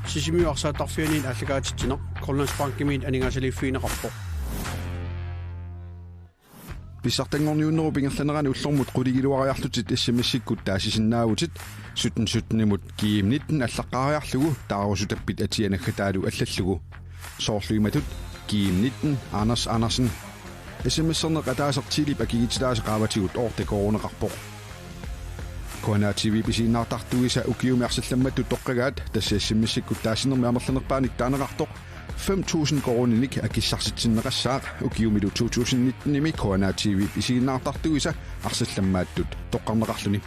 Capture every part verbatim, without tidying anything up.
Sisimiut arsaattarfianiit aallakaatitsineq Grønlandsbankimiit aningaasaliiffigineqarpoq. Pissartanngorniunnerup ingerlanerani ullormut quligiluariarlutit S M S-ikkut taasisinnaavutit sytten sytten-imut G M nitten allaqqaariarlugu taarusutappit atia naggataalu allallugu. Soorlu imatut: G M nitten Anders Andersen. S M S-erneq ataaseq Telep akigitilaasa qaavatigut otte koruuneqarpoq. K N A T V pisiginnaartartuisa ukiumi arsallammattut toqqagaat tassa S M S-ikkut taasinermi amerlanerpaanik taaneqartoq fem tusind koruuninik akissarsitsinneqassaaq ukiumilu to tusind nitten-imi K N A T V pisiginnaartartuisa arsallammaattut toqqarneqarluni.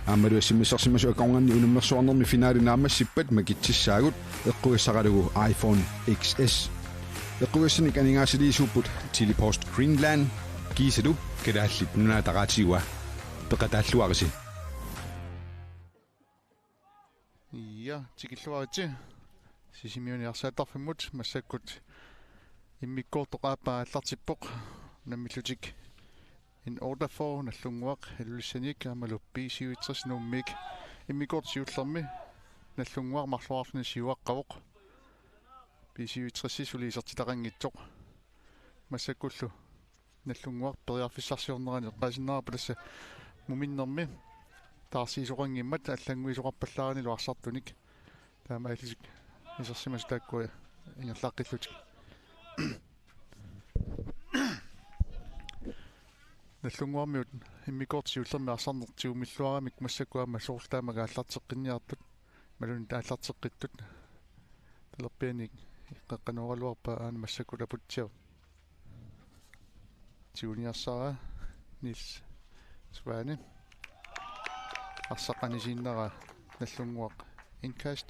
Aammalu S M S-ersimasut akornanni unammersuarnermi finale naammassippat makitsissaagut eqqugassaralugu iPhone X S. Eqqugassanik aningaasaliisuupput Telepost Greenland kiisalu Kalaallit Nunaata Radiua. Peqataalluarisi. Ja, tikilluaritsi. Sisimiuni arsaattarfimmut massakkut immikkoortoq aappaa aallartippoq. Unammillutik N otteogfyrre Nagdlunguaq Ilulissaniit aammalu B syvogtres Nuummiit. Immikkoortoq siullermi Nagdlunguaq marloriarluni siuaqqavoq. B syvogtres suli isertitaqanngitsoq. Massakkullu Nagdlunguaq periarfissarsiornerani eqqaasinnaarpoq tassa muminnermi taarsiisoqanngimmat allannguisoqarpallaaranilu arsartunik. Taamaalillutik isersimasut taakku ingerlaqqillutik. Nagdlunguarmiut immikkoortoq siullermi arsarneq tigummilluaramik massakkut aamma soorlu taama aallarteqqinniartut, imaluunniit aallarteqqittut. Talerpianik qeqqanooraluarpaa aana massakkut Aputsiaq tiguniarsaraa. Niels Svane. Arsaq anisiinnaraa Nagdlunguaq. Indkast.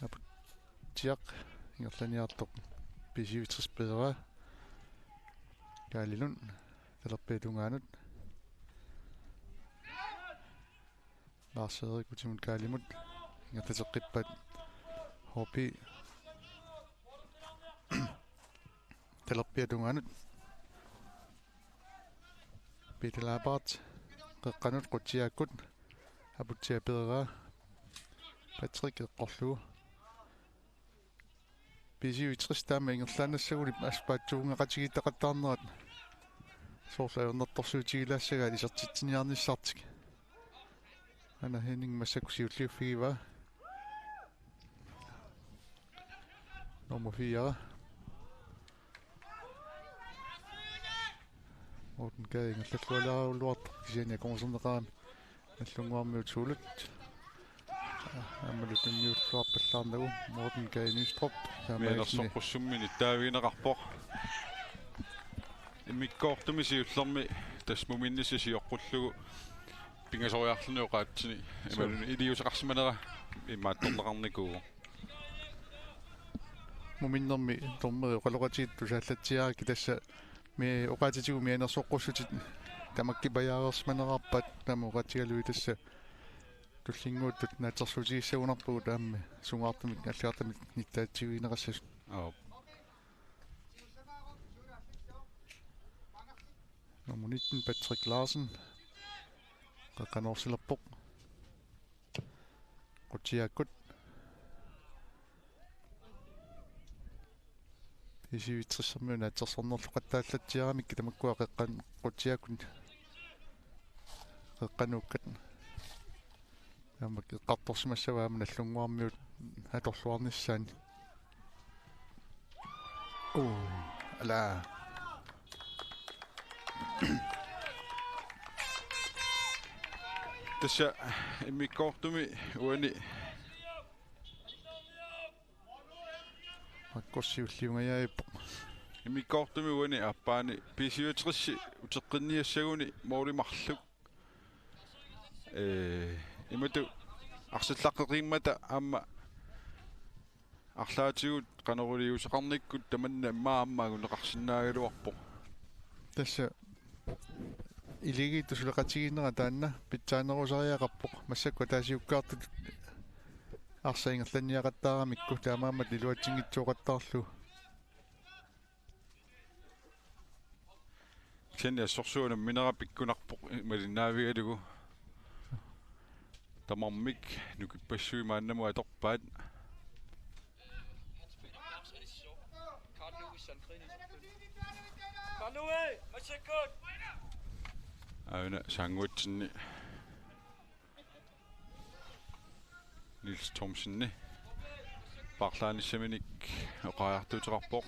Aputsiaq ingerlaniartoq B syvogtres peeraa. Kaali Lund talerpiata tungaanut. Lars Erik utimut Kaalimut. Ingerlateqqippaat H P. Talerpiata tungaanut. Peter Laabart. Qeqqanut Qutsiaakkut. Aputsiaq peeraa. Patrick eqqorlugu. B syvogtres taama ingerlaannassaguni aspaatsugungaqatigiittaqattaarnerat. Soorlu ajornartorsiutigilaassagaat isertitsiniarnissartik. Anna Henning massakkut siulliuffigivaa. Nummer fire. Morten Gade ingerlallualaaraluartoq kisianni akornuserneqarami Nagdlunguarmiut suulut. Aammalu tunniulluarpallaarnagu Morten Gade Nystrøp. Taamaalilluni mianersoqqussummini taavigineqarpoq. Immikkoortumi siullermi tassa muminnissaq sioqqullugu pingasoriarluni oqaatsini. Suu. Imaluunniit iliuuseqarsimanera imaattorneqarnikuuvoq. Muminnermi dommeri oqaloqatigiit tusaallatsiarakkit tassa mi-, oqaatsitigut mianersoqqussutit tamakkipajaareersimanerarpaat taama oqaatigalugit tassa tullinnguuttut naatsorsuutigissagunarpagut aamma sungaartumik allagartamik nittaatsivigineqassasut. Aap. Nummer nitten, Patrick Larsen. Qeqqanoorsilerpoq. Qutsiaakkut. B syvogtres-ermiut naatsorsornerluqattaallatsiaramikku tamakkua qeqqan-, Qutsiaakkut qeqqanuukkat. Aamma eqqartorsimassavaat aamma Nagdlunguarmiut atorluarnissaannik. Uu, ala. Tassa immikkoortumi uani Markus siulliungajaaippoq. Immikkoortumi uani aappaani B syvogtres uteqqinniassaguni mooli marluk. Ee, imatut arsallaqqeqiimmata aamma arlaatigut qanoq iliuuseqarnikkut tamanna immaqa aamma anguneqarsinnaagaluarpoq. Tassa iligiittut suleqatigiinnerat taanna pitsaanerusariaqarpoq, massakkut ataasiakkaartutut arsaq ingerlanniaqattaaramikku taamaammat iluatsinngitsooqattaarlugu. Kisianni assorsuaq unamminera pikkunarpoq malinnaavigalugu. Tamarmik nukippassuit maannamut atorpaat. Aana saannguatsinni Niels Thomsenip paarlaanissaminik oqariartuuteqarpoq.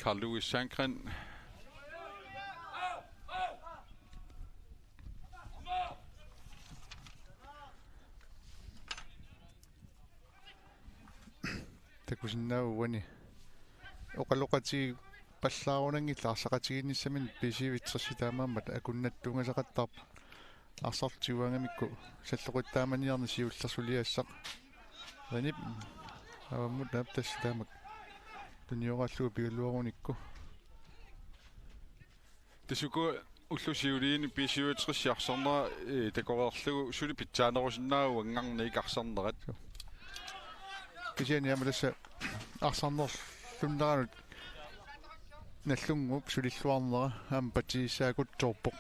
Carl Louis Sandgren. Takusinnaavat uani oqaloqatigipallaarunanngillat arsaqatigiinnissaminnik B C U tres taamaammat akunnattuungasaqattaarpoq. Arsarlu tiguangamikku salloqittaamaniarneq siullersuliassaq. Rinip avammut naap tassa taamak tunnioraallugu pigaluarunikku. Tassa uku ullut siuliini B C U tres arsarnerat, eh, takoreerlugu suli pitsaanerusinnaavaat uanngaanniit arsarnerat. Kisianni aamma tassa arsarnerlunneranut Nagdlunguup sulilluarnera aamma patsisissaagut toorpoq.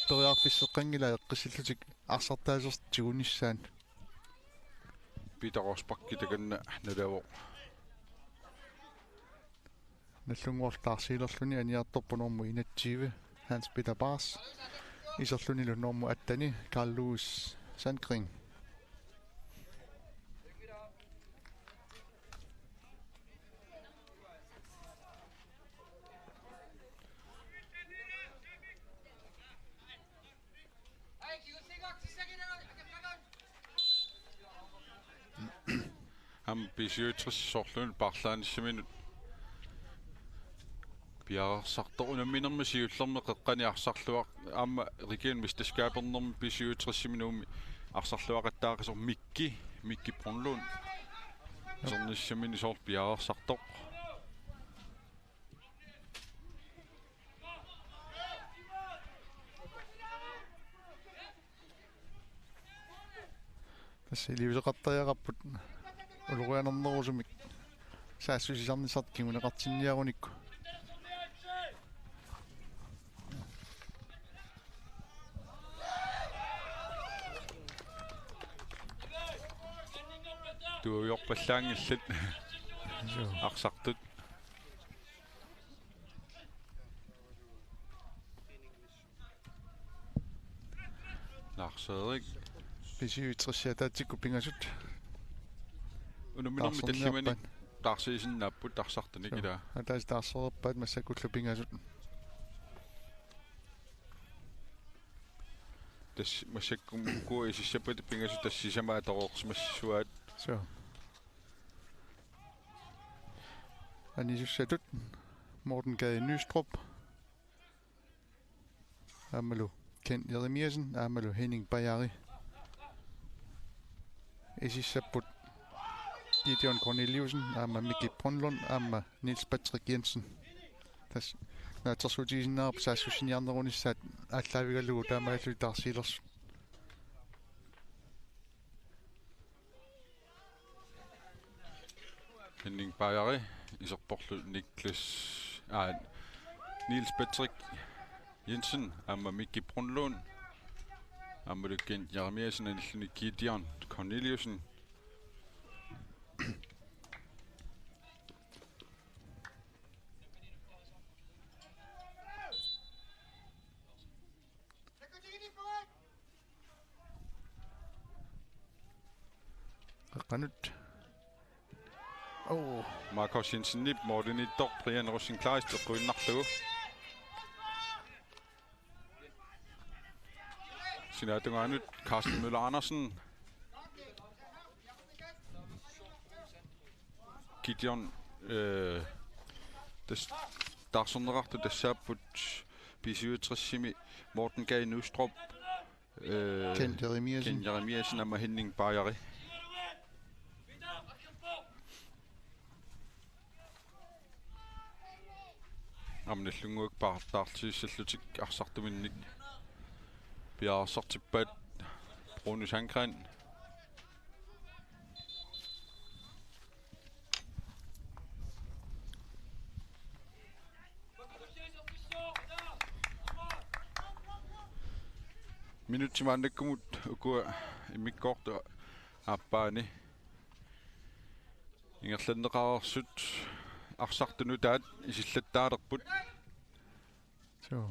Periarfisseqqanngilaq eqqissillutik arsartaasertik tigunissaat. Peter Rosbach takanna nalavoq. Nagdlunguup taarsiilerluni aniartorpoq nummer enogtyve, Hans Peter Bars. Iserlunilu nummer atten, Carl Louis Sandgren. Aamma B C U tres sorlunut paarlaanissaminut piareersartoq unamminermi siullermi qeqqani arsarluaq aamma region mesterskabernermi B C U tres-imi Nuummi arsarluaqattaaqisoq Mikki, Mikki Brunlund. Isernissamini soorlu piareersartoq. Tassa iliuuseqartariaqarput ulorianarnerusumik saassussisarnissartik kinguneqartinniarunikku. Tuaviorpallaanngillat. Joo. Arsartut. Lars Frederik. B C U tres ataatsikkut pingasut. Unamminermi tallimanik taarsiisinnaapput arsartunik ilaa. Ataaseq taarsereerpaat massakkullu pingasut. Tassa massakkumut uku isissappata pingasut tassa sisamat atoreersimassavaat. Suu. Anisussatut Morten Gade Nystrup. Aammalu Kent Jeremiassen, aammalu Henning Bajari. Isissapput Gideon Corneliussen, aamma Mikki Brønlund, aamma Niels Patrick Jensen. Tassa naatsorsuutigisinnaavarput saassussiniarnerunissaat aallaavigalugu taamaalillutik taarsiilersut. Henning Bajari, iserporlu Niklas, aa, Niels Patrick Jensen, aamma Mikki Brønlund, aamma Lykken Jeremiassen, anilluni Gideon Corneliussen. Qeqqanut. Oh. Markus Jensenip målimiittoq Brian Rosenkleist eqquinnarlugu. Sinaatungaanut Carsten Møller Andersen. Gideon, øh, tas-, taarserneqartut tassaapput B C U tres-imi Morten Gade Nystrup, øh, Kent Jeremiassen. Kent Jeremiassen aamma Henning Bajari. Aamma Nagdlunguup paartaartiissallutik arsartuminnik piareersartippaat Bruno Sandgren. Minutsit maannakkumut ukua immikkoortut aappaanni ingerlanneqareersut arsartut nutaat isillattaalerput. Suu.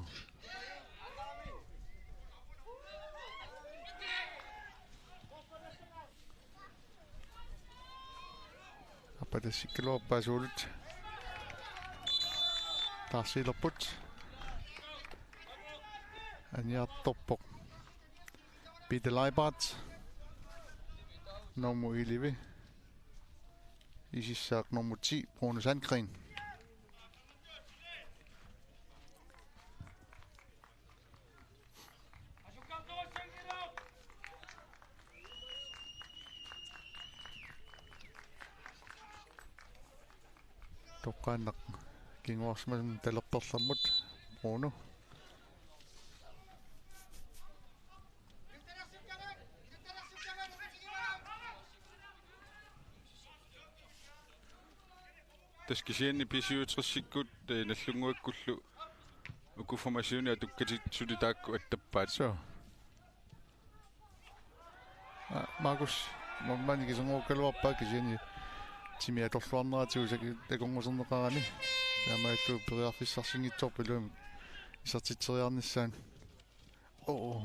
Apatassikkaluarpaat suulut. Taarsiilerput. Aniartorpoq Peter Leibart. Nummer elleve. Isissaaq nummer ti, Bruno Sandgreen. Toqqaannaq kinguarsimasumik talerperlermut Bruno. Tassa kisianni B syvogtresikkut, eh, Nagdlunguakkullu uku formationit atukkatit suli taakku attappaat. Suu. Aa, Markus, maani kiserngorugaluarpaa kisianni timi atorluarneratigut saki-, takornuserneqarani. Taamaalillutik periarfissarsinngitsoorput iluamik isertitseriarnissaat. Oo.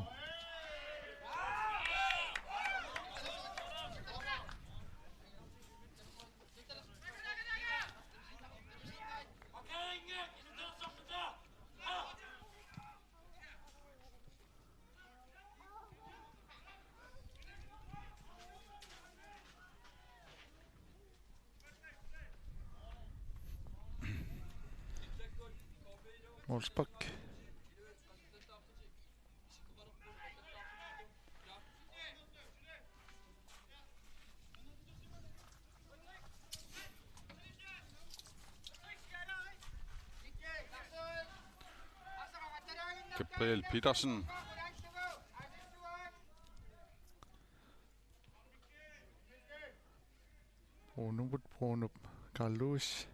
Målspark. Gabriel Petersen. Brunop, Brunop, Carl Lewis.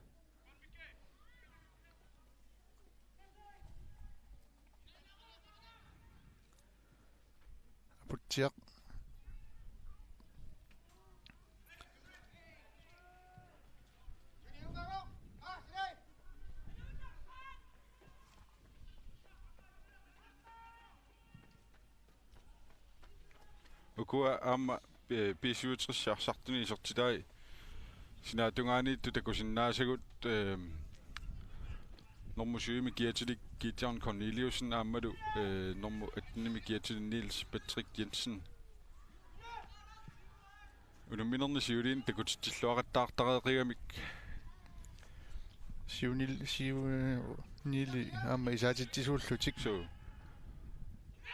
Aputsiaq. Ukua aamma, eh, B syvogtres arsartuni isertitai sinaata tungaaniittut takusinnaasagut, eh, normu syvimi kiatilik Gideon Corneliussen aammalu, eh, normu attenimi kiatilik Niels Patrick Jensen. Unamminerni siuliini takutitsilluaqattaartareeqigamik. Siunil-, siunili aamma isaatitsisuullutik. Suu.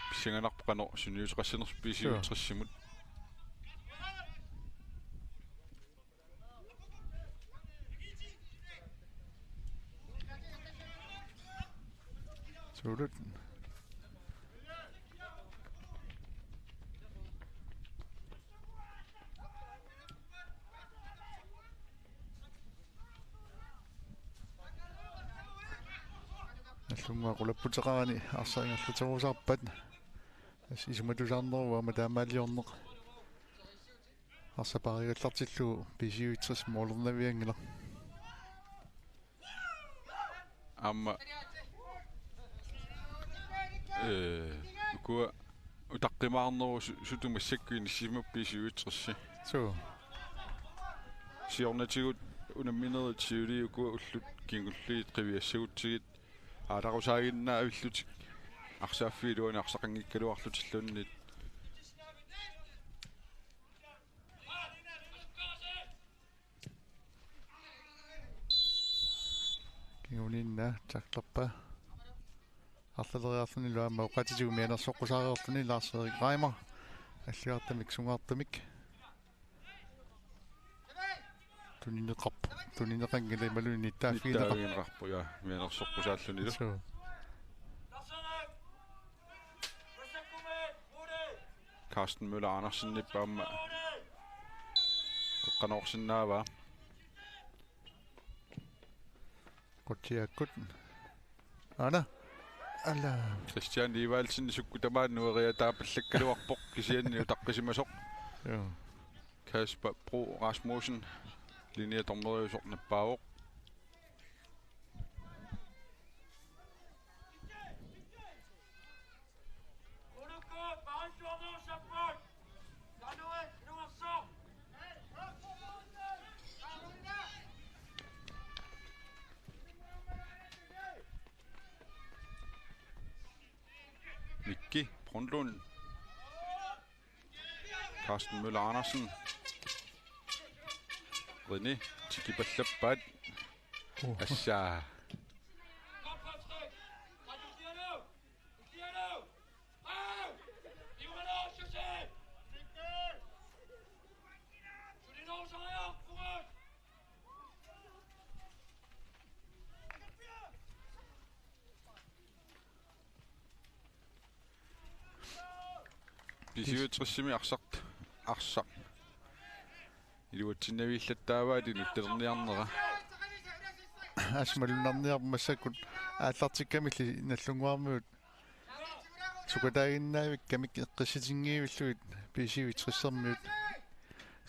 Pissanganarpoq qanoq sunniuteqassanersoq B syvogtres-imut. Suulut. Nagdlunguaq qulapputeqarani arsaq ingerlaterusaarpat. Tassa isumatusaarneruvoq aamma taamaaliorneq. Arsaq paarigallartillugu B syvogtres målernavianngilaq. Aamma, eh, ukua utaqqimaarneruvoq su-, sutut massakkut inissisimappat B syvogtres. Suu. Siornatigut unamminerit siuliini ukua ullut kingulliit qiviassagutsigit aalarusaaginnaavillutik arsaaffiit iluanni arsaqanngikkaluarlutilluunniit. Kinguninnga tacklerpaa. Arlaleriarlunilu aamma oqaatigut mianersoqqusaareerluni Lars Erik Reimer. Alliartamik sungaartumik. Tunineqarpoq. Tunineqanngilaq imaluunniit nittaaffigineqarpoq. Nittaaffigineqarpoq, ja. Mianersoqqusaallunilu. Suu. Carsten Møller Andersenip aamma qeqqanoorsinnaavaa. Qutsiakkut. Aana. Ala. Christian Evaldsen sukkut tamaat nueriataapallakkaluarpoq kisianni utaqqisimasoq. Joo. Kasper Bro Rasmussen linjedommeriusoq nappaavoq. Mikki Brønlund. Carsten Møller Andersen. René tikipallappaat. Uh. Assa. B syvogtresimi arsaq, arsaq iluatsinnaviillattaavaat inuttulerniarnera. Asmalunnarniarpoq massakkut aallartikkamilli Nagdlunguarmiut sukataaginnaavikkamik eqqissitinngiivillugit B syvogtresimiut.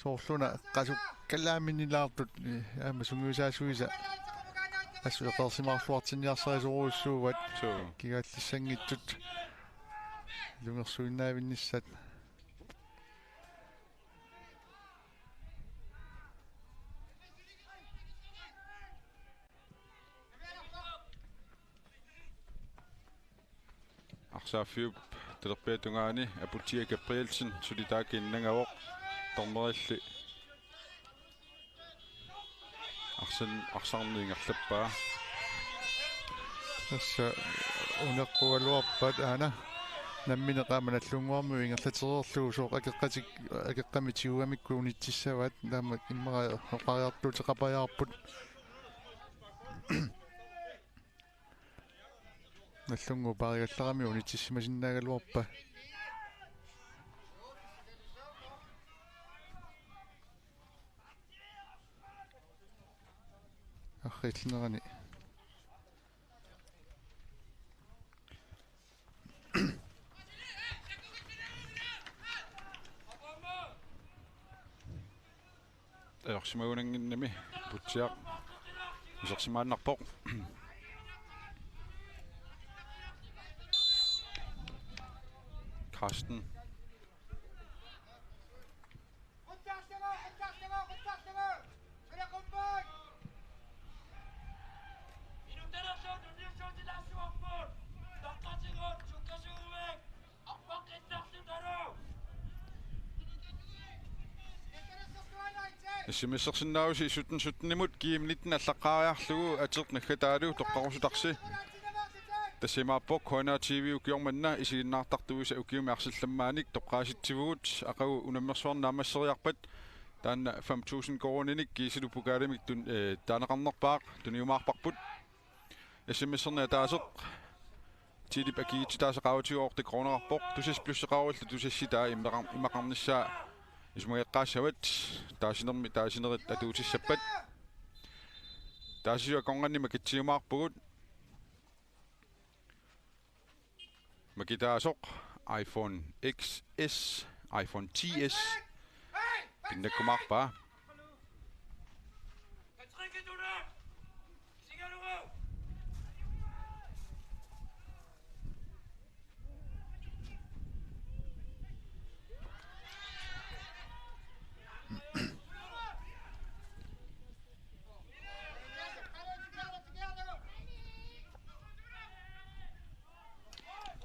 Soorluna qasukkalaaminnilaartut, eh, aamma sungiusaasuisa assut eqeersimaarluartinniarsarisorujussuuaat. Suu. Kigaallissanngitsut ilungersuinnaavinnissaat. Arsaaffiup talerpiata tungaani Aputia Gabrielsen suli taakku innangavoq, dommerilli arsan-, arsarneq ingerlappaa. Tassa uneqqugaluarpaat aana nammineq aamma Nagdlunguarmiut ingerlatereerlugu sooq akeqqatik-, akeqqamik tigugamikkut unitsissavaat, taama immaqa oqariartuuteqapajaarput. Nagdlunguup paarigallarami unitsissimasinnaagaluarpaa. Arriillinerani. Ajorsimagunannginnami Aputsiaq isersimaannarpoq. Carsten. S M S-ersinnaavusi sytten sytten-imut G M nitten allaqqaariarlugu ateq naggataalu toqqarusutarsi. Tassa imaappoq K N R T V ukioq manna isiginnaartartuisa ukiumi arsallammaanik toqqaasitsivugut, aqagu unammersuarnik naammasseriarpat taanna fem tusind koruuninik kiisalu pokaalimik tun-, eh, taaneqarnerpaaq tuniumaarparput. S M S-erneq ataaseq Tilip akikitsitaasa qaavatigut otte kroneqarpoq, Tusass Plus-eqaruillu Tusassitaa immeqar-, immaqarnissaa isumageqqaassavat, taasinermi taasinerit atuutissappat. Taasisua konganni makitsiumaarpugut. Makitaasoq iPhone X S, iPhone X S pinnakkumaarpaa.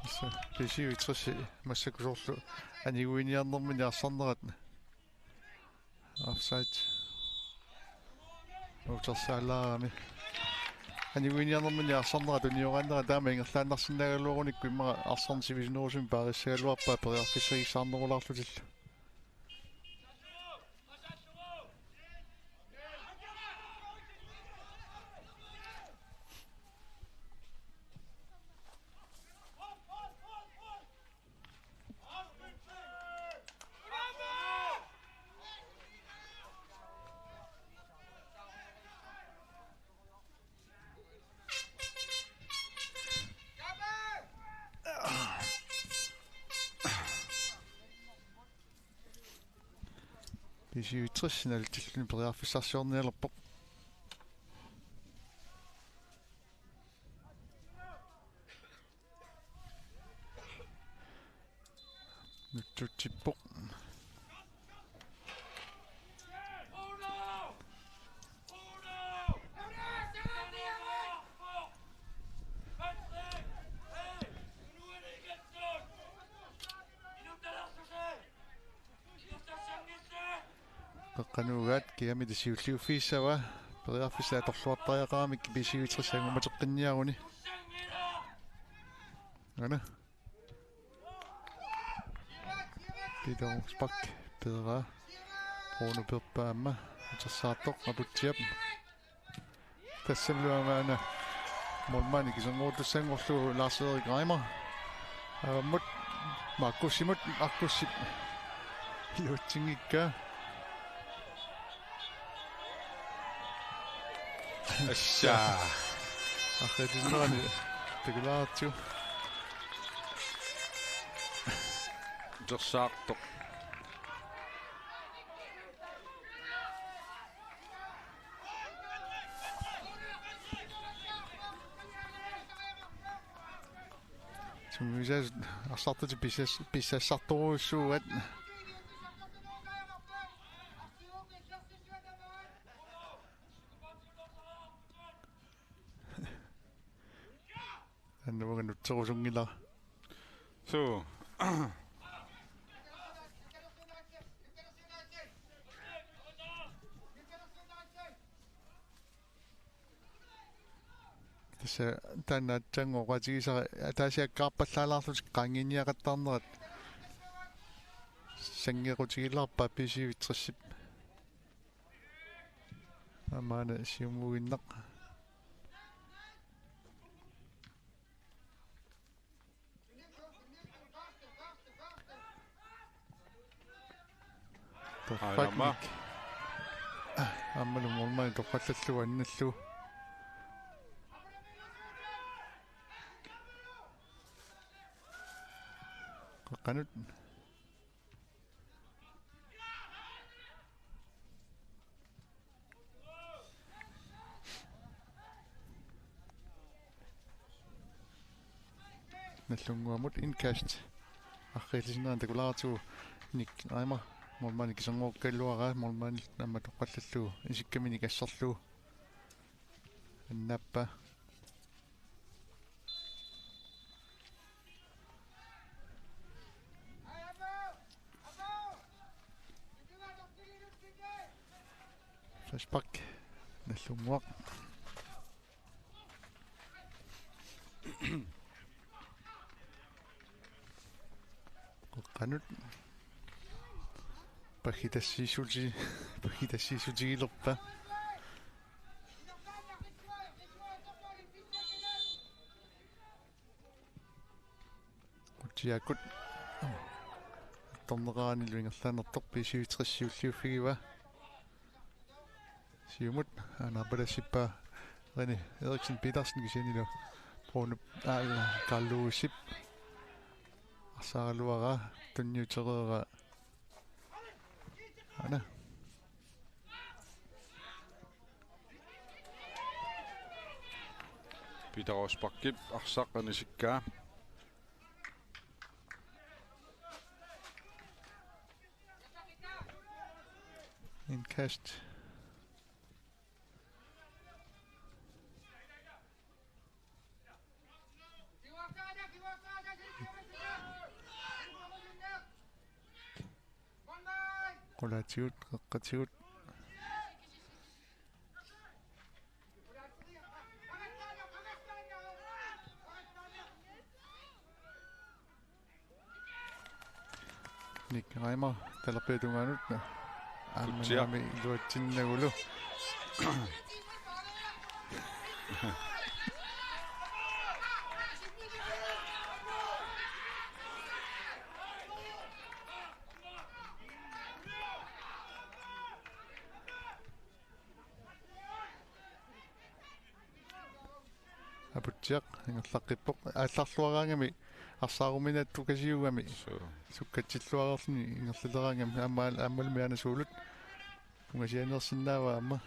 Tassa B syvogtres massakkut soorlu aniguiniarnermini arsarnerat. Offside. Utersaalaarami. Aniguiniarnermini arsarnerat unioraannera taama ingerlaannarsinnaagaluarunikku immaqa arsarneq sivisunerusumik paarissagaluarpaa periarfissagissaarnerulaarlutillu. B syvogtres naltilluni periarfissarsiornialerpoq. Nutsutsippoq. Qeqqata nuugaat kiami tassa siulliuffigissavaa. Periarfissat atorluartariaqaramik B syvogtres angummateqqinniaruni. Aana. Peter Rosbach peeraa. Bruno Peppa aamma. Utersaartoq Aputsiaap. Tassamilu aamma målmandip iserngortussanngorlugu Lars Erik Reimer. Avammut Markusimut, Markusip iluatsinngikkaa. Assa. Arriitsinerani takulaartigu. Utersaartoq. Summiusaasut arsartutit pissas-, pissassartorujussuugaat. Annuanga nutserusunngilara. Suu. Tassa taanna aatsaannguaq oqaatigisara ataasiakkaarpallaalaarlutik qaangiiniaqattaarnerat sanngequtigilaarpaa B syvogtresip. Aamma aana siumuinnaq. Aana aamma. Torfaknik. Aammalu målmandi toqqallallugu annallugu. Qeqqanut. Nallunnguamut indkast. Arriillisinnerani takulaartigu Nick Reimer. Målmandip iserngorukkaluaraa, målmandip aamma toqqallallugu isikkaminik asserlugu. Annaappaa. Frispark. Nallunnguaq. Qeqqanut. Paggitassiissuti-, paggitassiissutigilerpaa. Qutsiakkut. Attorneqaranilu ingerlaannartoq B syvogtres siulliuffigivaa. Siumut, aana arpalassippaa René Eriksen Petersen kisiannilu Bruno, aa, Carl Lewisip. Arsaaraluaraa, tunniutereeraa. Aana. Peter Rosbachip arsaq anisikkaa. Indkast. Qulaatigut, qeqqatigut. Nick Reimer, talerpiata tungaanut. Aamma Kutsiaq. Naami iluatsinnagulu. Aputsiaq ingerlaqqippoq, aallarluaraangami arsaaruminaattukasiugami. Suu. Sukkatsilluareerluni ingerlaleraangami aamma, aammalumi aana suulut. Ungasianeersinnaavaa aamma.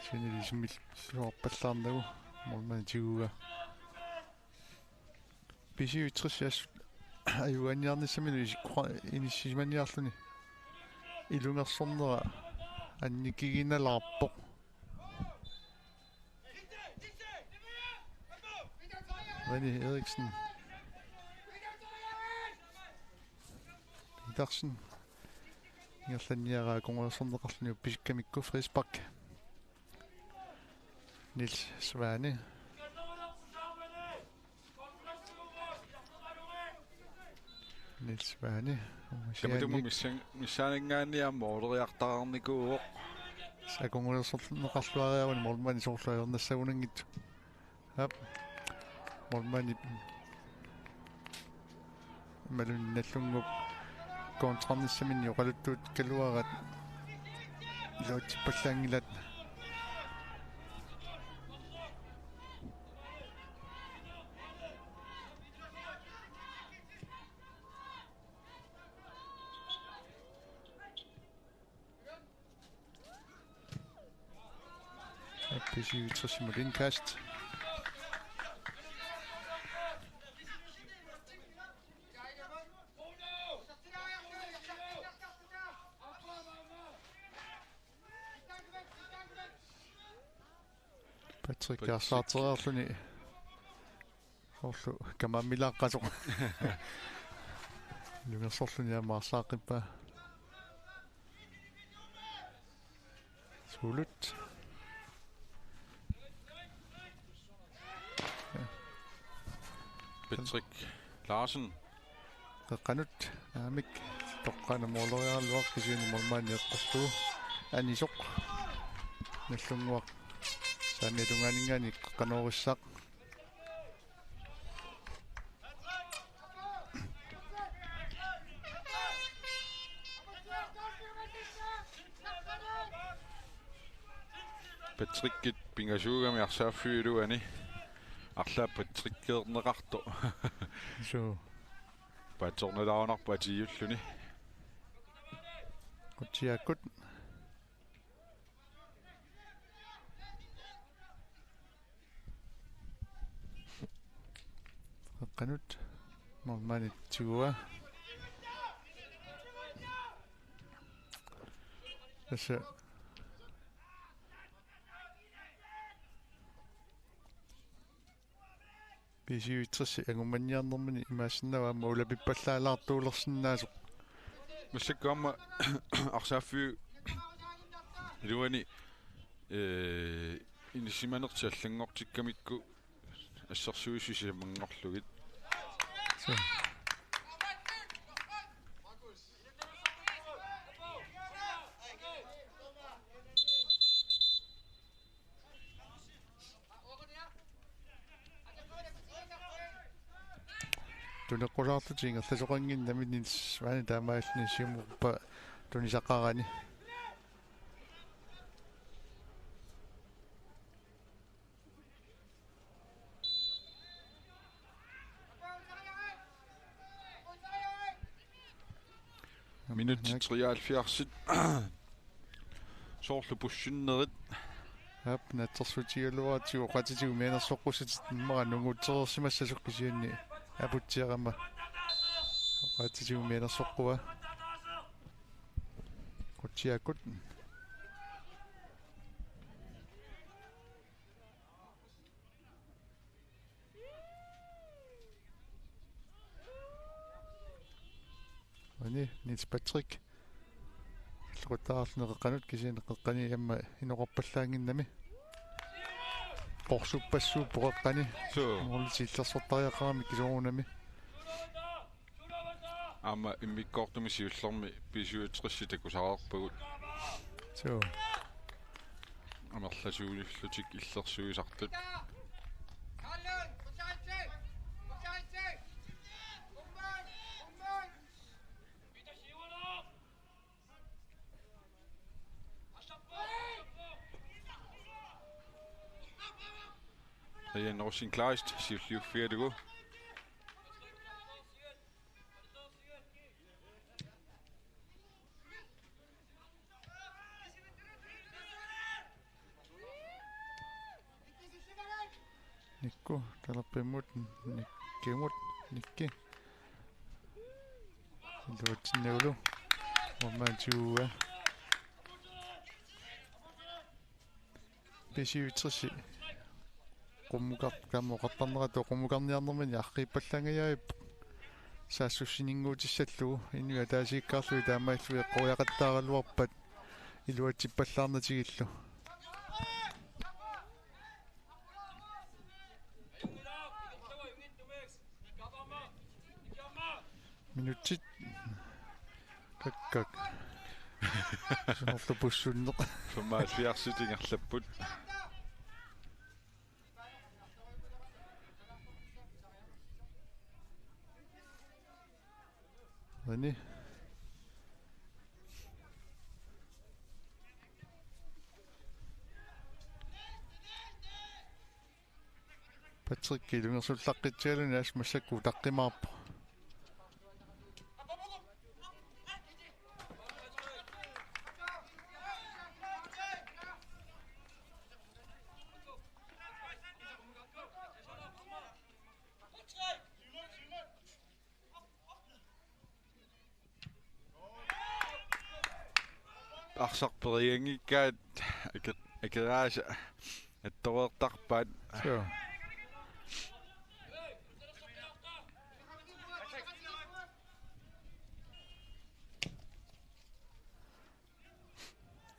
Sinili sumilluarpallaarnagu. Målmandi tiguaa. B syvogtres assut ajugaaniarnissamilu isikkoqa-, inissisimaniarluni. Ilungersornera annikiginalaarpoq. René Eriksen. Petersen. Ingerlanniaraa akunngujorsorneqarluni uppisikkamikku frispark. Niels Svane. Niels Svane. Tamatuma missan-, missaaninngaanniit aamma måleriartariarnikuuvoq. Akunngujorsorneqarluariaruni målmandi soorlu ajornassagunanngitsoq. Aap. Målmandi imaluunniit Nagdlungup kontrarnissaminni oqaluttuutikkaluaraat iluatsippallaanngilaat. B syvogtres-imut indkast. Patrick Patrick. Arsaartereerluni. Soorlu kamaammilaaqasoq. Ilungersorluni aamma arsaaqqippaa. Suulut. Patrick Larsen. Qeqqanut, naamik, toqqaannaq måleriaraluaq kisianni målmandi eqqorlugu. Anisoq. Nagdlunguaq. Saamiata tungaaninngaanniit qeqqanoorissaq. Patrickip pingasuugami arsaaffiup iluani. Arlaat Patrickeerneqartoq. Suu. Paatsoornalaarunarpoq atiulluni. Qutsiakkut. Qeqqanut. Målmandi tiguaa. Tassa B syvogtres angumaniarnermini imaassinnaavoq aamma ulapippallaalaartuulersinnaasoq. Massakkut aamma arsaaffiup iluani, ee, inissisimanertik allanngortikkamikku assersuisut sisamanngorlugit. Suu. Tuneqqusaarlutik ingerlasoqannginnami Niels Svane taamaalilluni siumuppaa tunisaqarani. Minutsit treoghalvfjerds. Soorlu pussinnerit. Aap, naatsorsuutigigaluaratsigu oqaatsitigut mianersoqqussatit immaqa nunguutsereersimassasoq kisianni aputsiarama. Oqaatsitigut mianersoqqua. Qutsiakkut. Ani, Niels Patrick. Illuqattaarluni qeqqanut kisianni qeqqani aamma inoqarpallaannginnami. Qorsuppassuuppoq qeqqani. Suu. Målip illersortariaqarami kisoorunami. Aamma immikkoortumi siullermi B syvogtres takusareerpagut. Suu. Amerlasuullutik illersuisartut. Ian Rosing Kleist, siulliuffigalugu. Mappimut Nikkimut Nikki. Iluatsinnagu. Uammaantiua. B syvogtres. Qummukar-, taama oqartarneratut qummukarniarnermini arriippallaangajaappoq. Saassussininngootissallugu. Inuit ataasiakkaarlugit taamaalillugit eqqoriaqattaaraluarpat iluatsippallaarnatigillu. Minutsit. Kakkak. Sunorlu pussunneq. Femoghalvfjerds ingerlapput. René. Patrick ilungersullaqqitsigaluni assut massakkut utaqqimaarpoq. Arsaq perianngikkaat ake-, akeraasa attoreertarpaat. Suu.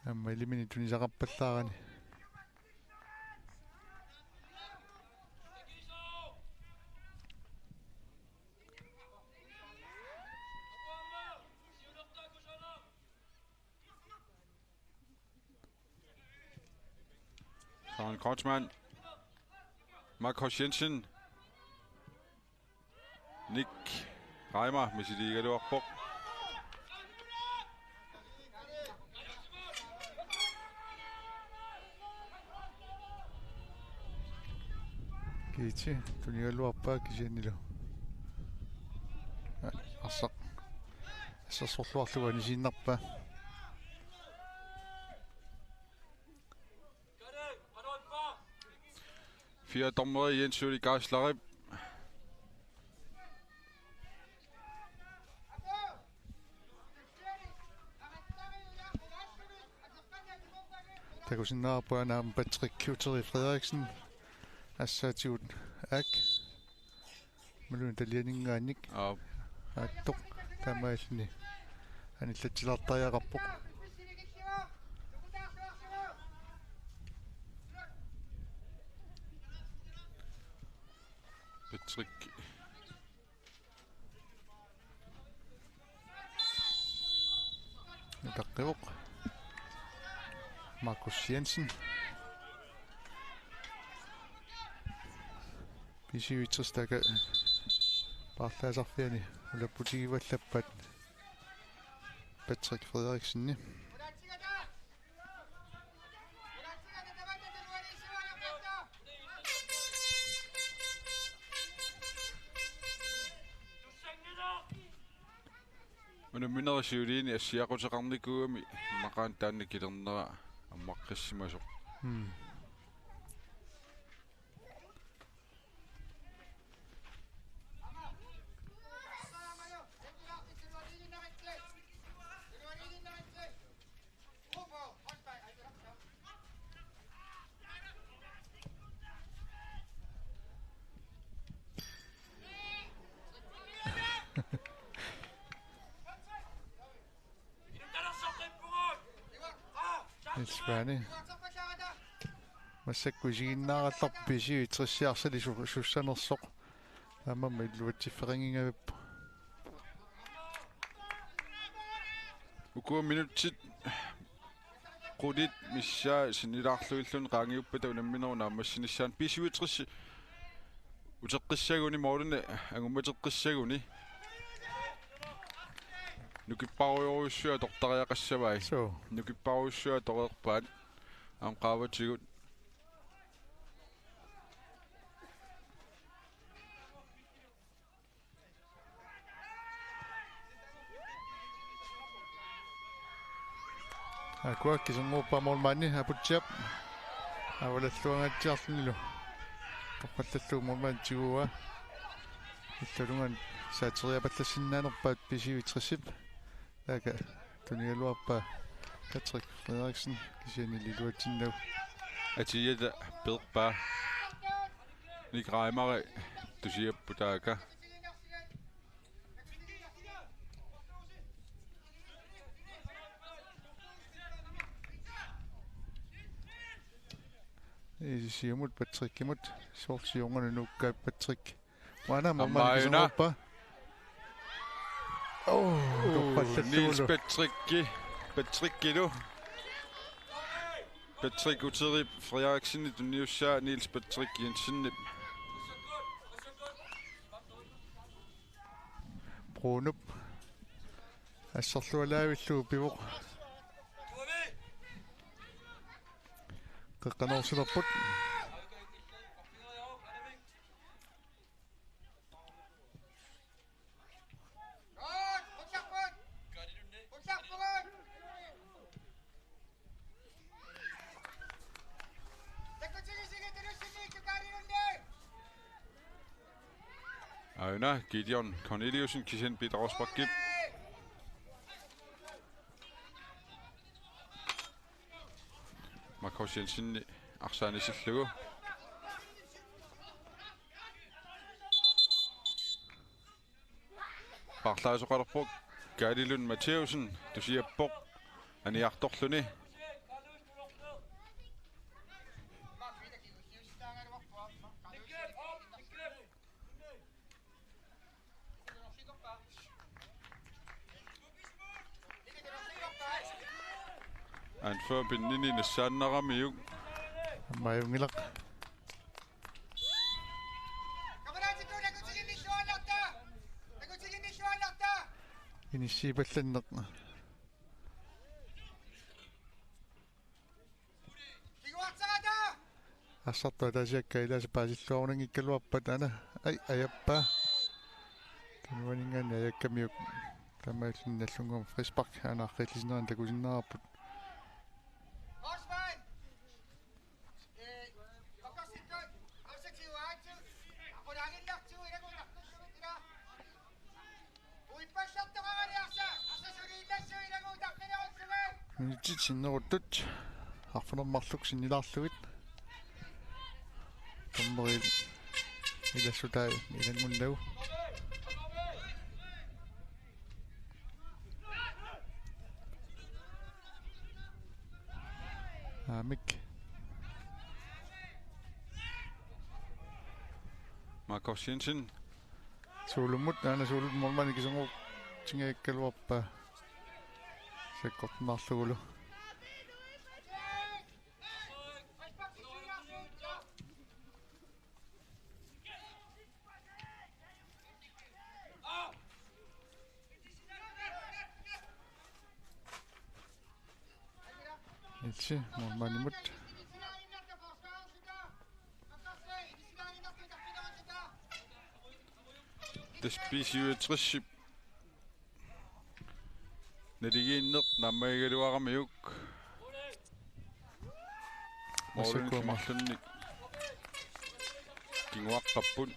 Aamma ilaminik tunisaqarpallaarani. Søren Kreutzmann. Markus Jensen. Nick Reimer misiliigaluarpoq. Kiiti tunigaluarpaa kisiannilu. Arsaq. Assersorluarlugu anisiinnarpaa. Fire dommeri Jens Juli Geislerip. Takusinnaavarput aamma Patrick Kjuteri Frederiksen. Assaatigut aak. Malun talianinngaannik. Aap. Aattoq. Taamaalilluni anillatsilaartariaqarpoq. Patrick. Utaqqivoq. Markus Jensen. B syvogtres taakku paarlaasarfianni ulapputigivallaarpaat Patrick Frederiksenip. Unamminerit siuliini assiaquteqarnikuugami immaqaana taanna kilernera ammaqqissimasoq. Hmm. Niels Svane. Massakkut isiginnaarallarpoq B syvogtres arsaq su-, sussanersoq. Aamma iluatsiffeqanngingavippoq. Uku minutsit qulit missaa sinnilaarlugilluni qaangiuppata unamminerup naammassinissaanut B syvogtres uteqqissaguni målini angummateqqissaguni. Nukipparujorujussuaq atortariaqassavai. Suu. Nukipparujussuaq atoreerpaat. Aamma qaavatigut. Akua kisinnguuppa målmandi Aputsiap. Avalalluangaatsiarlunilu. Torrallallugu målmandip tiguaa. Illuatungaanut saateriapallassinnaanerpaat B C U tres-ip. Taakku tunigaluarpaa Patrick Frederiksen kisianni iluatsinnagu. Atiata peerpaa. Nick Reimer tusiapput taakku. Ii, siumut Patrickimut, soorlu siornanut nuukkaat Patrick. Maanna Aamma målmandi aajuna. Kiseruppa. Oh, Uu, torrallallugulu. Niels Patricki, Patrickilu. Patrick Uterip Frederiksenip tunniussaa Niels Patrick Jensenip. Brunop. Asserlualaavillugu pivoq. Qeqqanoorsilerput. Aajuna Gideon Corneliussen kisianni Peter Rosbachip. Markus Jensen arsaanisillugu. Paarlaasoqalerpoq Kaali Lund Matthæussen tusiappoq aniartorluni. Anfører pinnini nassaannaramiuk. Aamma ajunngilaq. Inissiipallanneq. Assartut ataasiakkaat ilaasa paasilluarunanngikkaluarpat aana. Ai, ajappaa. Tunuaninngaanniit ajakkamiuk. Taamaalilluni Nagdlunguup frispark aana arriillisinnerani takusinnaavarput. Minutsit sinneruttut arfineq-marluk sinnilaarlugit. Dommeri ilassutaa ilanngunnagu. Aamik. Markus Jensen. Suulummut, aana Suulummut målmandi kiserngortingajakkaluarpaa. Sakkortunaarlugulu. Ilse, målmandimut. Tassa B C U tres-ip naligiinneq naammagigaluaramiuk. Målinik marlunnik kinguaqqapput.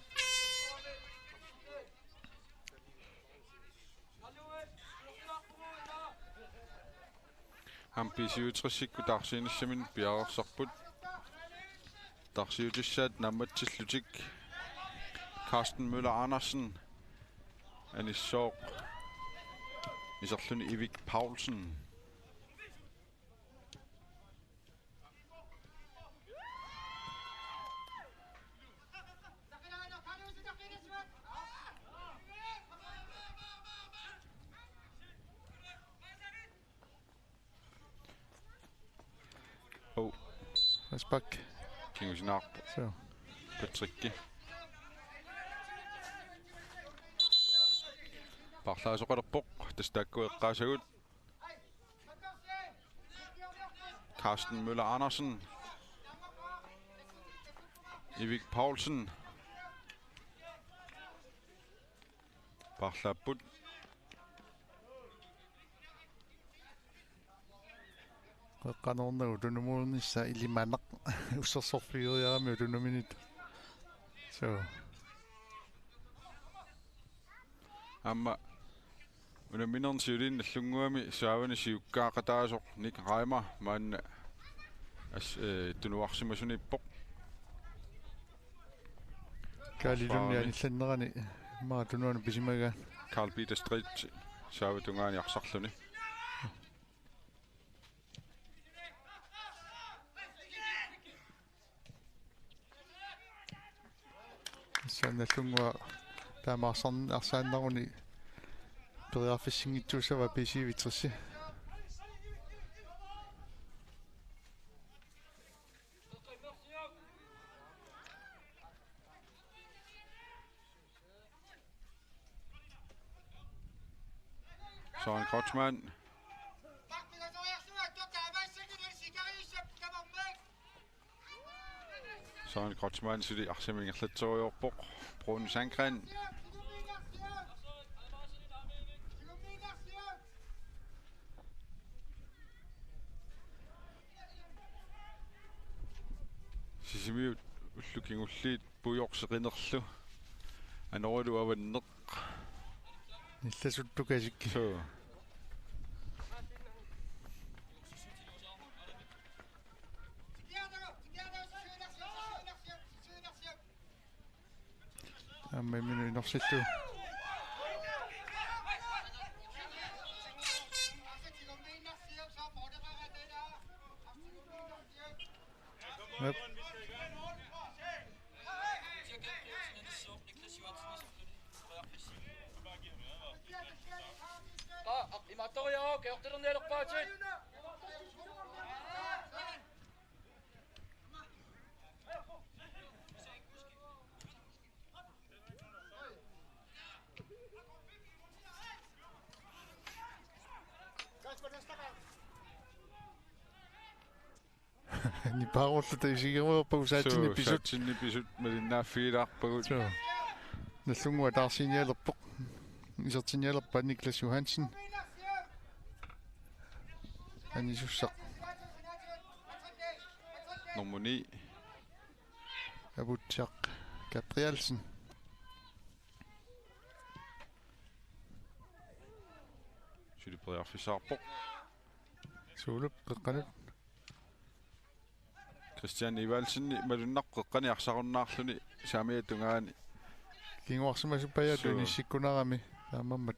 Aamma B C U tres-ikkut taarsiinissaminnut piareersarput. Taarsiutissaat naammatsillutik Carsten Møller Andersen, anissooq, iserluni Ivik Paulsen. Oh. Frispark. Kingusinaarpoq. So. Patricki. Paarlaasoqalerpoq. Tassa taakku eqqaasagut. Carsten Møller Andersen. Ivik Paulsen. Paarlaapput. Qeqqanoornagu tunumuunnissaa ilimanaq ussersorfigeriarami tunuminit. Joo. Aamma unamminerni siuliini Nagdlunguami saavani siukkaaqataasoq Nick Reimer maanna as-, eh, tunuarsimasuniippoq. Kaalilunni Saavani. Anillannerani immaqa tunuanut pisimagaa. Carl Peter Street saava tungaani arsarluni. Tassa Nagdlunguaq taama arsarn-, arsaannaruni periarfissinngitsuussavaa B C V tres. Søren Kreutzmann. Søren Kreutzmann suli arsamik ingerlatserujoorpoq. Bruno Sandgren. Sisimiut ullut kingulliit puiorseqinerlu. Anoralu avanneq. Nillasuttukasik. Suu. Aamma imminut inorsillugu. Jep. Aa, imaattoriaruk, keortilernialerpaatit. Nipaarulluta isigeruerpagut saatsinni Suu, pisut. Saatsinni pisut malinnaaffigilaarpagut. Suu. Nagdlunguaq taarsiinialerpoq. Isertinnialerpaa Niklas Johansen. Anisussaq. Nummer ni. Aputsiaq Gabrielsen. Suli periarfissaqarpoq. Suulup qeqqanut. Christian Evaldsen malunnarpoq qeqqani arsarunnaarluni saamiata tungaani. Kinguarsimasuppajaat Suu. Inissikkunarami taamaammat.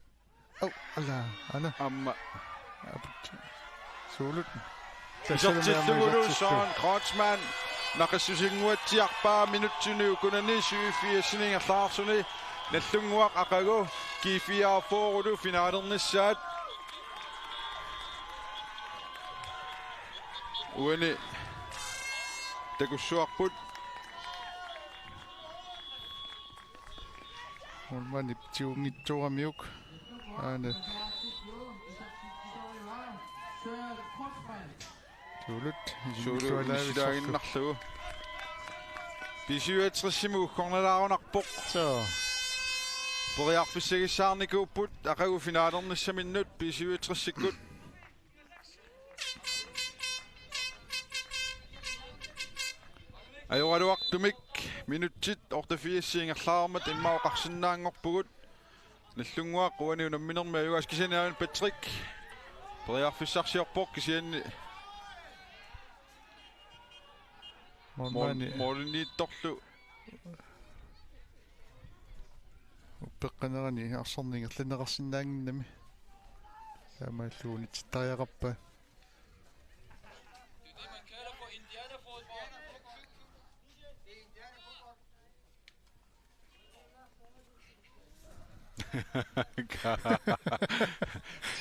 Au, ala, ana. Aamma. Aput. Suulut. Isertillugulu Søren Kreutzmann naqissusinnguatsiarpaa minutsini ukunani syvogfirsini ingerlareersuni Nagdlunguaq aqagu G fireogfyrrelu finalernissaat. Uani takussuarput. Målmandip tigunngitsooramiuk. Aana. Suulut. Suulut isimiksualaavissorlu. Isilaaginnarlugu. B syvogtresimut uggornalaarunarpoq. Suu. Periarfissagissaarnikuupput aqagu finalernissaminnut B syvogtresikkut. Ajoraluartumik minutsit otteogfirs ingerlareermat immaqa oqarsinnaanngorpugut. Nagdlunguaq uani unamminermi ajugaasarput kisianni aamma Patrick. Periarfissarsiorpoq kisianni. Målmandi. Mål-, målimiittorlu. Uppeqqanerani arsarneq ingerlanneqarsinnaannginnami. Taamaallugu unitsittariaqarpaa.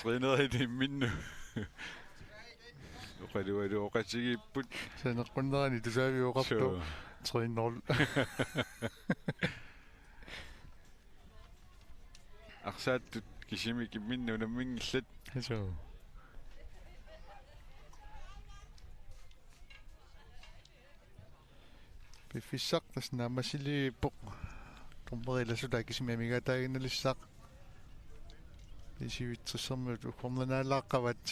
Trænerit imminnut. Oqalualu oqatigiipput. Saneqqunnerani tusaaviup oqartoq. Suu. Tre nul. Arsaattut kisimik imminnut unamminngillat. Suu. Piffissaq tassa naammassilivoq. Dommerit ilaasutai kisimik amigaataaginnalissaaq. B syvogtresimut uggornalaaqqavat.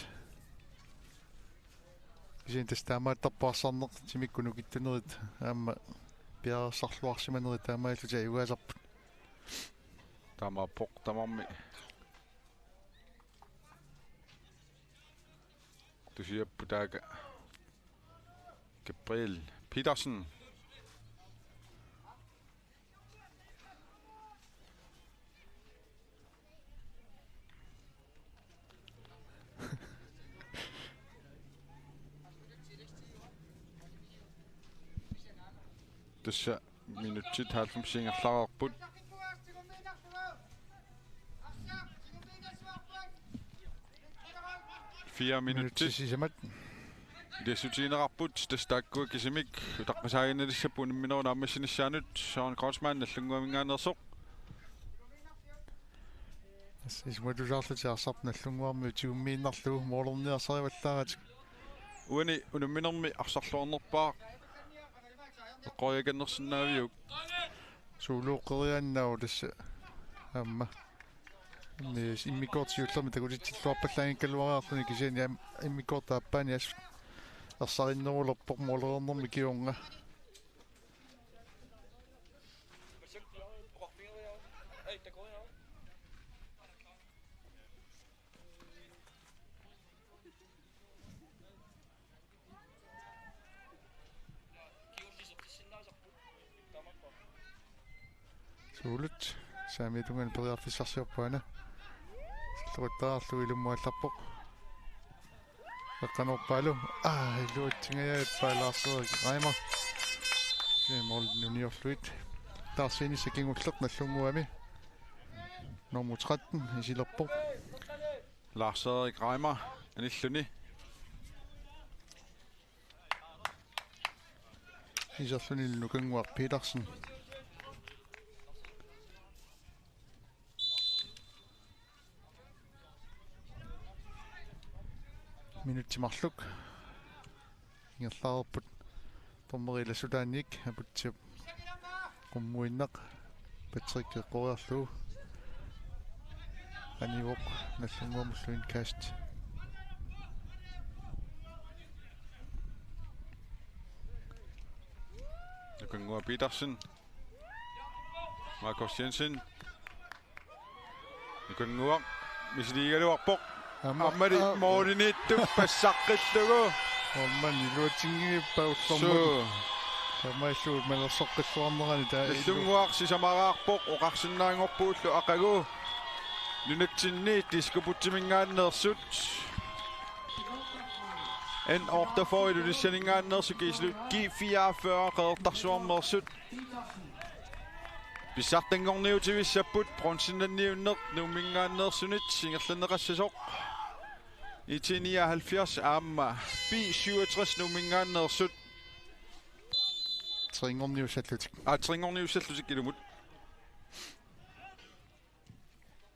Kisianni tassa taamaattarpoq arsarneq timikkut nukittunerit aamma piareersarluarsimanerit taamaalillutik ajugaasarput. Taamaappoq tamarmi. Tusiapput taakku. Gabriel Petersen. Tassa minutsit halvfems ingerlareerput. Fire minutsit. Minutsit sisamat. Iliassutigineqarput, tassa taakkua kisimik utaqqisaaginnalissapput unamminerup naammassinissaanut. Søren Kreutzmann Nagdlunguaminngaanneersoq. Tassa isumatusaarlutik arsartut Nagdlunguarmiut tigummiinnarlugu målerniarsarivallaaratik. Uani unamminermi arsarluarnerpaaq eqqoriakannersinnaaviuk? Suuluuqqeriaannaavoq tassa aamma. Immi-, immikkoortut siullermik takutitsilluarpallaanngikkaluariarluni kisianni aamma immikkoortut aappaanni assut ersarinnerulerpoq målereernermi kingorna. Suulut saamiata tungaanut periarfissarsiorpoq aana. Silluattaarlugu ilummuallarpoq. Eqqanorpaalu. Aa, iluatsingajappaa Lars Erik Reimer. Kisianni målini uniorlugu. Taarsiinissaq kingulleq Nagdlunguami. Nummer tretten isilerpoq. Lars Erik Reimer anilluni. Iserluni Nukannguaq Petersen. Minutsit marluk ingerlareerput. Dommeri ilassutaannik Aputsiap qummuinnaq. Patrick eqqoriarlugu. Anivoq Nagdlunguamullu indkast. Nukannguaq Petersen. Markus Jensen. Nukannguaq misiliigaluarpoq. Aamma, aamma, aa, måliniittup passaqqillugu. Aamma iluatsinngippa ullormut. Suu. Taamaallugu malersoqqilluarnerani taava illu. Nagdlunguaq sisamaraarpoq oqarsinnaanngorpugullu aqagu. Nunatsinni Diskobugtiminngaanneersut. N otteogfyrre Ilulissaninngaanneersut kiisilu G fireogfyrre Qeqertarsuarmeersut. Pissartanngorniutivissapput bronzenniunneq Nuumminngaanneersunit ingerlanneqassasoq. IT nioghalvfjerds aamma B syvogtres Nuumminngaanneersut. Trinngorniussallutik. Aa, trinngorniussallutik ilumut.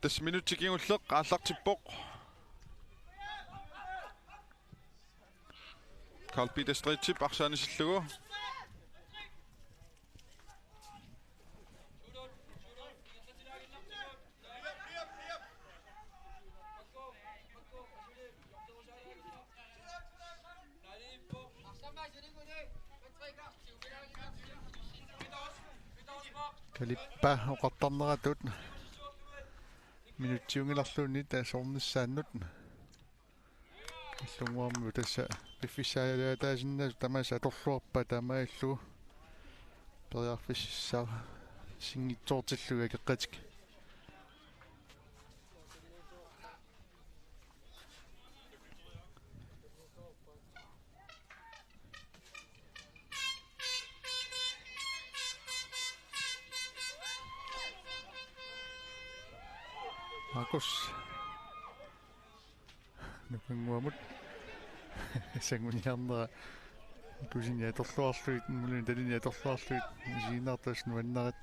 Tassa minutsi kingulleq aallartippoq. Carl Peter Stridtip arsaq anisillugu. Kalippa oqartarneratut minutsiunngilarluunniit soornissaannut. Nagdlunguarmiut tassa piffissaaliataasinnaasut tamaasa atorluarpaat taamaalillugu periarfissarsinngitsoortillugit akeqqatik. Markus. Nukannguamut. Sanguniarnera. Kusini atorluarlugit, imaluunniit talini atorluarlugit. Isiginnaartuusoq nuannarit.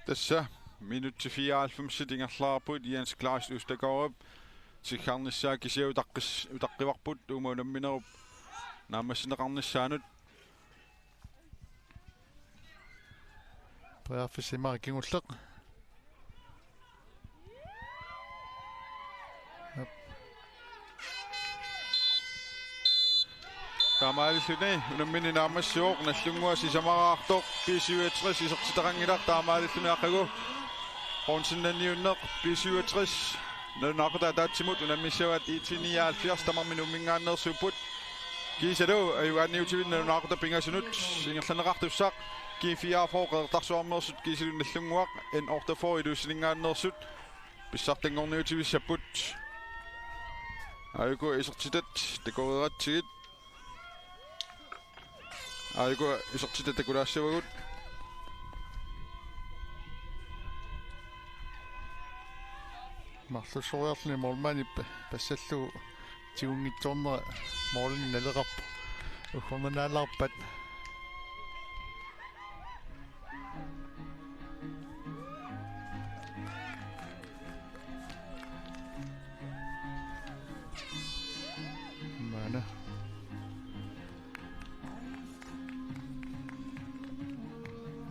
Tassa minutsit fireoghalvfemsit ingerlareerput, Jens Kleist Østergaardip tikkarnissaa kisiat utaqqis-, utaqqivarput uuma unamminerup naammassineqarnissaanut. Periarfissaq imaak kingulleq. Jep. Suni unammineq naammassivoq, Nagdlunguaq sisamaraartoq, B syvogtres isertitaqanngilaq, taamaalilluni aqagu Poul Sinnanniunneq, B syvogtres, nalunaaqutaq ataatsimut unammissavaat I T nioghalvfjerds, tamarmik Nuumminngaanneersuupput. Kiisalu ajugaanniutivinni nalunaaqutaq pingasunut ingerlanneqartussaq, G fireogfyrre Qeqertarsuarmeersut, kiisalu Nagdlunguaq N otteogfyrre Iluussininngaanneersut pissartanngorniutivissapput. Aajuku isertitat takoreeratsigit. Aajuku isertitat takulaassavagut. Marlussoriarluni målmandip passallugu tigunngitsoornera målinik naleqarpoq. Uggornannaalaarpat. Maana.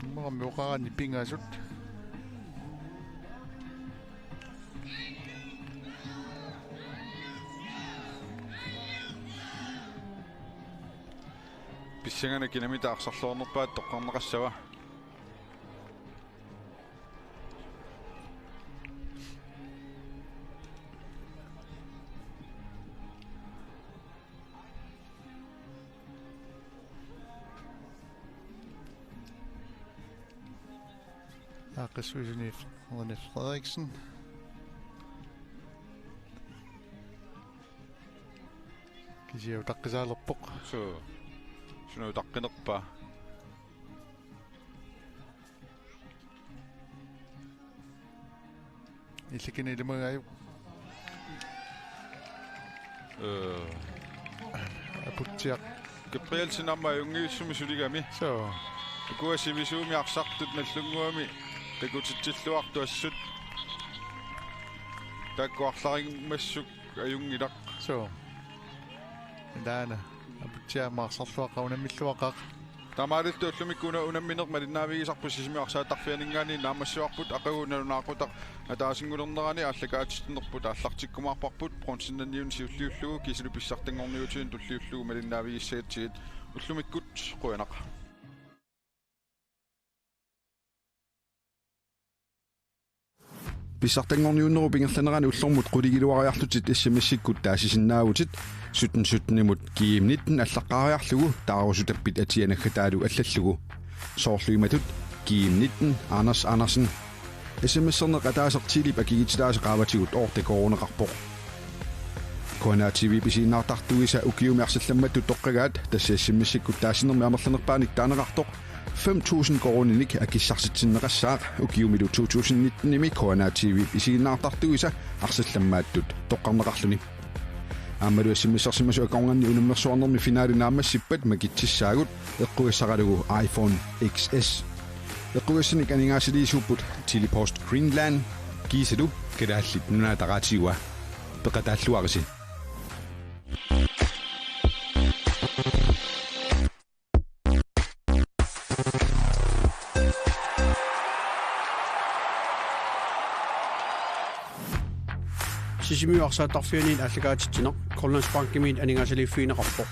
Immaqa oqarani pingasut. Pissanganaq kinamita arsarluarnerpaat toqqarneqassava. Aaqqissuisuni René Frederiksen. Kisianni utaqqisaalerpoq. Suu. Suna utaqqinerpaa? Illikkini ilimagajuk. Ee. Aputsiaq. Gabrielsen aamma ajunngivissumik suligami. Soo. Ukua sivisuumik arsartut Nagdlunguami takutitsilluartut assut. Taakku arlarimmassuk ajunngilaq. Soo. Ilaana. Aputsiaq aamma arsarluaqaaq, unammilluaqaaq. Taamaalilluta ullumikkut una-, unammineq malinnaavigisarput Sisimiut arsaattarfianinngaanniit naammassivarput, aqagu nalunaaqutaq ataasinngulernerani aallakaatitsinerput aallartikkumaarparput, Poul Sinnanniuni siulliullugu kiisalu pissartanngorniutivinni tulliullugu malinnaavigissagatsigit. Ullumikkut qujanaq. Pissartanngorniunnerup ingerlanerani ullormut qulingiluariarlutit S M S-ikkut taasisinnaavutit, sytten sytten-imut G M nitten allaqqaariarlugu taarusutappit atia naggataalu allallugu. Soorlu imatut: G M nitten, Anders Andersen. S M S-erneq ataaseq Telep akigitilaasa qaavatigut otte koruuneqarpoq. K N A T V-p isiginnaartartuisa ukiumi arsallammattut toqqagaat, tassa S M S-ikkut taasinermi amerlanerpaanik taaneqartoq fem tusind koruuninik akissarsitsinneqassaaq, ukiumilu to tusind nitten-imi K N A T V-p isiginnaartartuisa arsallammaattut toqqarneqarluni. Aammalu S M S-ersimasut akornanni unammersuarnermi finaali naammassippat makitsissaagut, eqqugassaralugu iPhone X S. Eqqugassanik aningaasaliisuupput Tele-Post Greenland kiisalu Kalaallit Nunaata Radiua. Peqataalluarisi. Sisimiut arsaattarfianiit aallakaatitsineq Grønlandsbankimiit aningaasaliiffigineqarpoq.